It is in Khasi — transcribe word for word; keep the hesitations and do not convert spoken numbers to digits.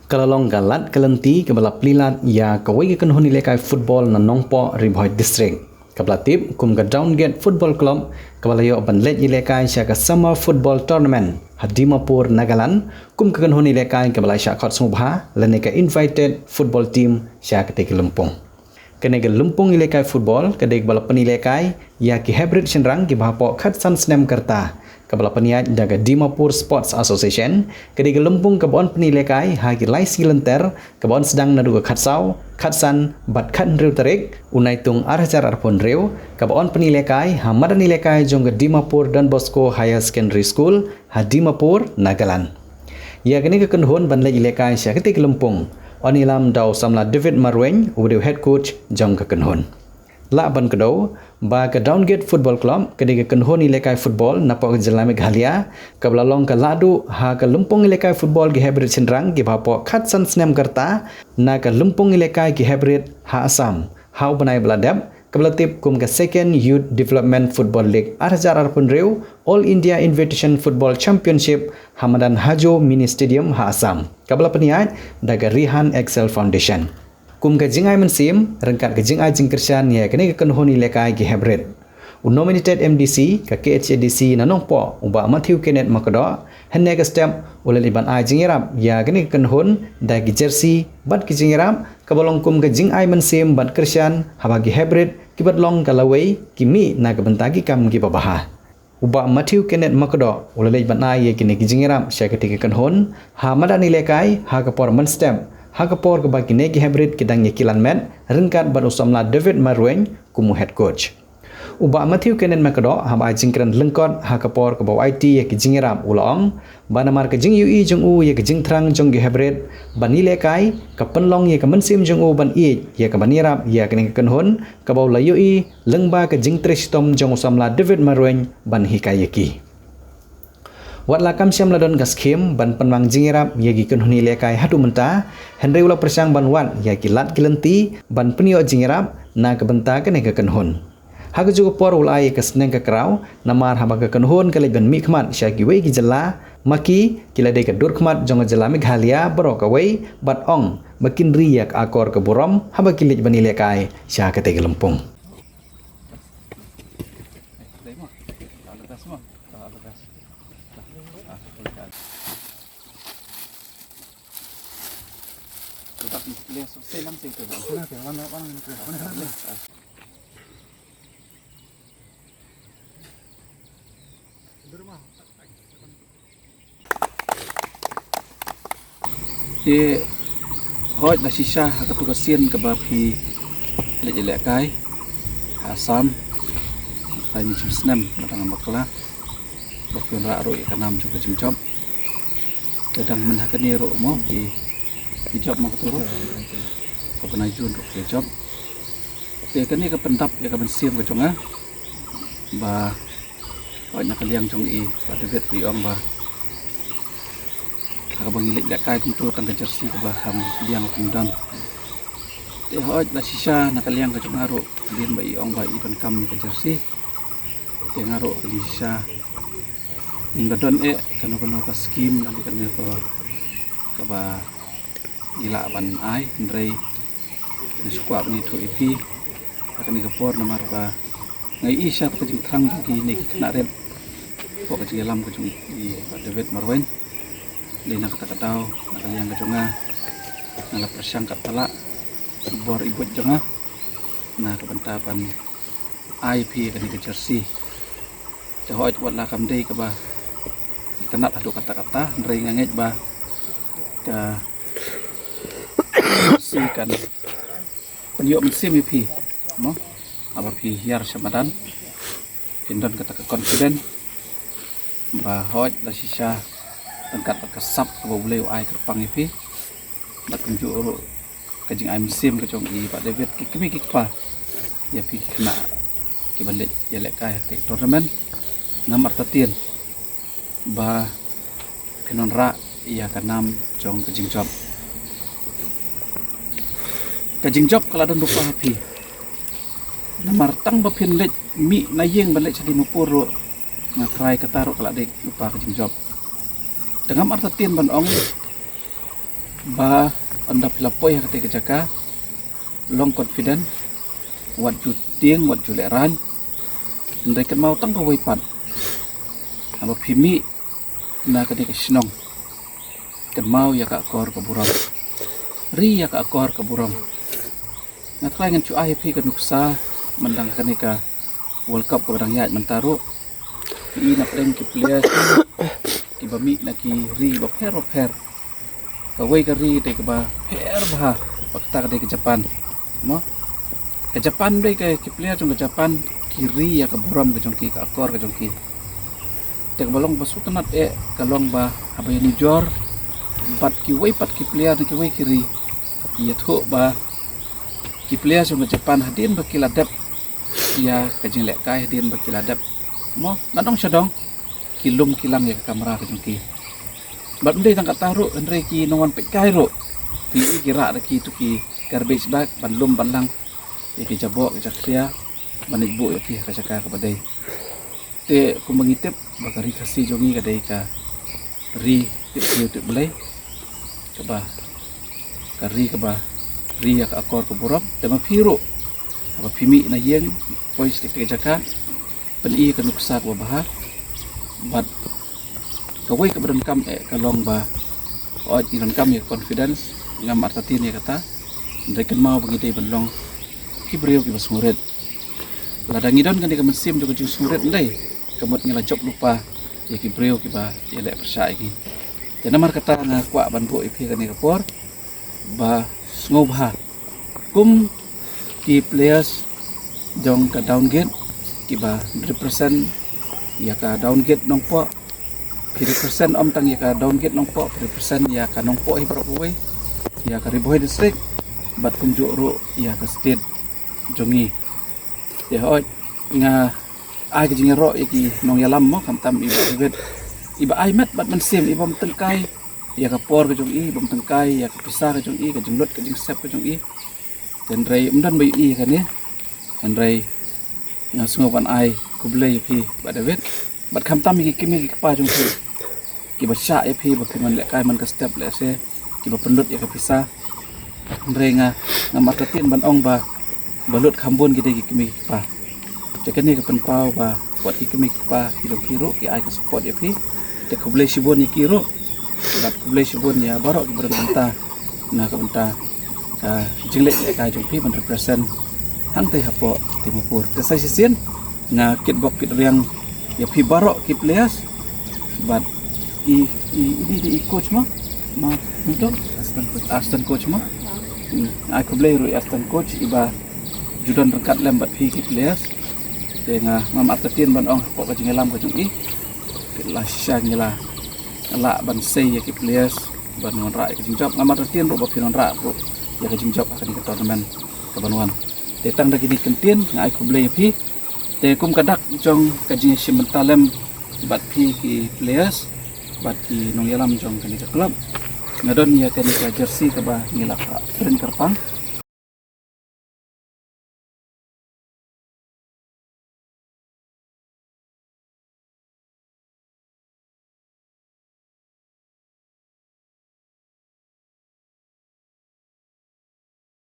Ka la long ka lad ka lynti kaba la plie lad ïa kawei ka kynhun ïalehkai football na Nongpoh, Ri Bhoi District, kaba la tip kum ka Downgate Football Club, kaba la ïoh ban leit ïalehkai sha ka Summer Football Tournament ha Dimapur, Nagaland, kum ka kynhun ïalehkai kaba la shah khot sngewbha lane ka invited football team sha katei ka lympung. Kane ka lympung ïalehkai football ka dei kaba la pynïalehkai ïa ki heprit shynrang kiba hapoh khatsan snem ka rta, kaba la pynïaid da ka Dimapur Sports Association. Ka dei ka lympung kaba yn pynïalehkai ha ki lai sngi lynter, kaba yn sdang naduh ka khatsaw, khatsan bad khathynriew tarik u Naitung ar hajar arphew hynriew, kaba yn pynïalehkai ha madan ïalehkai jong ka Dimapur Don Bosco Higher Secondary School ha Dimapur, Nagaland. Ïa kane ka kynhun ban leit ïalehkai sha katei ka lympung, yn ïalam da u samla David Marwein, uba dei u head coach jong ka kynhun. Lah ban kdew ba ka Downgate Football Club ka dei ka kynhun ïalehkai football napoh ka jylla Meghalaya, kaba la long ka lahduh ha ka lympung ïalehkai football ki heprit shynrang kiba hapoh khatsan snem ka rta na ka lympung ïalehkai ki heprit ha Assam, ha u bnai ba la dep, kaba la tip kum ka Second Youth Development Football League ar hajar arphew hynriew All India Invitation Football Championship ha madan Hajo Mini Stadium ha Assam, kaba la pynïaid da ka Rihan Excel Foundation. Kum ka jingai mynsiem ryngkat ka jingai jingkyrshan ïa kane ka kynhun ïalehkai ki heprit, u nominated M D C ka K H A D C na Nongpoh, u Bah Matthew Kenneth Makdoh, hynne ka step u la leit ban ai jingïarap ïa kane ka kynhun da ki jersey bad ki jingïarap, kaba long kum ka jingai mynsiem bad kyrshan haba ki heprit kiba long ka lawei ki mih na ka bynta ki kam kiba bha. U Bah Matthew Kenneth Makdoh u la leit ban ai ïa kine ki jingïarap sha katei ka kynhun ha madan ïalehkai ha ka por mynstep, ha ka por kaba kine ki heprit ki dang ïa kilan met ryngkat bad u samla David Marwein kum u head coach. U Bah Matthew Kenneth Makdoh haba ai jingkren lyngkot ha ka por kaba u aiti ïa ki jingïarap u la ong ba namar ka jingïohi jong u ïa ka jingthrang jong ki heprit ban ïalehkai ka pynlong ïa ka mynsiem jong u ban ïeit ïa ka ban ïarap ïa kane ka kynhun, kaba u la ïohi lyngba ka jingtrei shitom jong u samla David Marwein ban hikai ïa ki. Wat la kam shym la don ka skhim ban pynwang jingïarap ïa ki kynhun ïalehkai haduh mynta, hynrei u la pyrshang ban wad ïa ki lad ki lynti ban pynïoh jingïarap na ka bynta kane ka kynhun. Ha kajuh ka por u la ai ïa ka sneng ka kraw namar haba ka kynhun ka leit ban mihkhmat sha kiwei ki jylla, ma ki ki la dei ka dur khmat jong ka jylla Meghalaya baroh kawei, bad ong ba kin ri ïa ka akor ka burom haba ki leit ban ïalehkai sha katei ka lympung. Te hooid la shisha ha kato ka sien kaba phi leit ïalehkai ha Assam, ha ka lai mynsiem snem ba dang bakla, ba phi wanrah ruh ïa ka nam jong ka jingjop. Te dang myn ha kane ruh mo phi, phi jop mo kato ruh, ka bnai Jun ruh phi jop. Te kane ka pyndap ïa ka mynsiem ka jong nga ba hooid na ka liang jong i Bah David phi ong ba ha kaba ngi leit lehkai kumto tang ka jersey kaba kham biang kham don. Te hooid la shisha na ka liang ka jong nga ruh, hadien ba i ong ba i donkam ïa ka jersey, te nga ruh ka jingshisha ngim da don eh kano kano ka skhim lane kano ka kaba ngi lah ban ai, hynrei nga shu kwah ban ïathuh ïa phi ha kane ka por namar ba nga ïohi sha ka jingthrang jong kine ki khynnah rit hapoh ka jingïalam ka jong i Bah David Marwein. Dei na kata ka daw na ka liang ka jong nga, nga la pyrshang katba lah i bor i buit jong nga na ka bynta ban ai phi ïa kane ka jersey. Te hooid wat la kam dei kaba itynnad haduh katta katta, hynrei nga ngeit ba ka jersey kan pynïoh mynsiem ïa phi mo, haba phi hiar sha madan phin don kata ka confident ba hooid la shisha ryngkat bad ka sap kaba U Blei u ai kyrpang ïa phi. Bad kumjuh ruh ka jingai mynsiem ka jong i Bah David, ki kmie ki kpa, ïa phi ki khynnah kiba leit ïalehkai ha katei ka tournament, ngam artatien ba phin wanrah ïa ka nam jong ka jingjop. Ka jingjop ka la don lypa ha phi. Namar tang ba phin leit mih na ïing ban leit sha Dimapur ruh, nga trai kata ruh ka la dei lypa ka jingjop. Te ngam artatien ban ong Ba ynda phi la poi ha kata ka jaka, long confident, wat ju tieng, wat ju lehraiñ. Hynrei kynmaw tang kawei pat, haba phi mih na kane ka shnong, kynmaw ïa ka akor ka burom. Ri ïa ka akor ka burom. Nga trai ngan shu ai ïa phi ka nuksa, mynta ha kane ka World Cup kaba dang ïaid mynta ruh, phi i na pdeng ki player kiba mih na ki ri bapher bapher. Kawei ka ri dei kaba pher bha, ba kata ka dei ka Japan. Mo? Ka Japan dei ka, ki player jong ka Japan, ki ri ïa ka burom ka jong ki, ka akor ka jong ki. Te kaba long ba sngewtynnat eh ka long ba haba ïanujor bad kiwei pat ki player na kiwei ki ri, ïathuh ba ki player jong ka Japan hadien ba ki la dep ïa ka jinglehkai, hadien ba ki la dep, mo, na dong sha dong, ki lum ki lang ïa ka kamra ka jong ki. Bad ym dei tang kata ruh, hynrei ki nongwan peitkai ruh, phi i ki rah da kitu ki garbage bag ban lum ban lang ïa ki jaboh ki jakhlia ban leit buh ïa ki ha ka jaka kaba dei. Te kumba ngi tip ba ka ri Khasi jong ngi ka dei ka ri tip briew tip Blei, kaba, ka ri kaba ri ïa ka akor ka burom. Te ma phi ruh, haba phi mih na ïing, poi sha kata ka jaka, pyni ka nuksa kaba bha. Bad kawei kaba donkam eh ka long ba, hooid, ngi donkam ïa ka confidence, ngam artatien ïa kata. Hynrei kynmaw ba ngi dei ban long ki briew kiba sngewrit. Lada ngi don kane ka mynsiem jong ka jingsngewrit, ym dei ka mut ngi la jop lypa ïa ki briew kiba ïaleh pyrshah ïa ngi. Te namar kata nga kwah ban buh ïa phi kane ka por ba sngewbha, kum ki players jong ka Downgate kiba represent ïa ka Downgate Nongpoh, ki represent ym tang ïa ka Downgate Nongpoh, ki represent ïa ka Nongpoh hi baroh kawei, ïa ka Ri Bhoi District, bad kumjuh ruh ïa ka state jong ngi. Te hooid, nga ai ka jingïaroh ïa ki nongïalam, mo, khamtam i Bah David, iba ai met bad mynsiem, i bym tyngkai ïa ka por ka jong i, i bym tyngkai ïa ka pisa ka jong i, ka jinglut ka jingsep ka jong i. Hynrei ym don ba ïohi ïa kane. Hynrei nga sngew ban ai khublei ïa phi, Bah David, bad khamtam ïa ki kmie ki kpa jong phi kiba shah ïa phi ba phin wan lehkai man ka step lehse, kiba pynlut ïa ka pisa. Hynrei nga, ngam artatien ban ong ba, ba lut kham bun ki dei ki kmie ki kpa. Te kane ka pynpaw ba wat ki kmie ki kpa ki jong phi ruh ki ai ka support ïa phi. Te khublei shibun ïa ki ruh. Bad khublei shibun ïa baroh kiba don bynta na ka bynta ka jingleh lehkai jong phi ban represent hangtei hapoh Dimapur. Te sa shisien nga kitbok kitriang ïa phi baroh ki players, bad i, i, i, i, i coach, mo, ma, mynta assistant coach, assistant coach, mo. Hmm, ai khublei ruh ïa assistant coach iba ju don ryngkat lem bad phi ki players. Te nga, ngam artatien ban ong hapoh ka jingïalam ka jong i, la shisha ngi la lah ban sei ïa ki players ban wanrah ïa ka jingjop. Ngam artatien ruh ba phin wanrah ruh ïa ka jingjop ha kane ka tournament kaban wan. Te tang da kine ki kyntien nga ai khublei ïa phi. Te kum ka dak jong ka jingïashim bynta lem bad phi ki players bad ki nongïalam jong kane ka club, nga don ïa kane ka jersey kaba ngi la print kyrpang.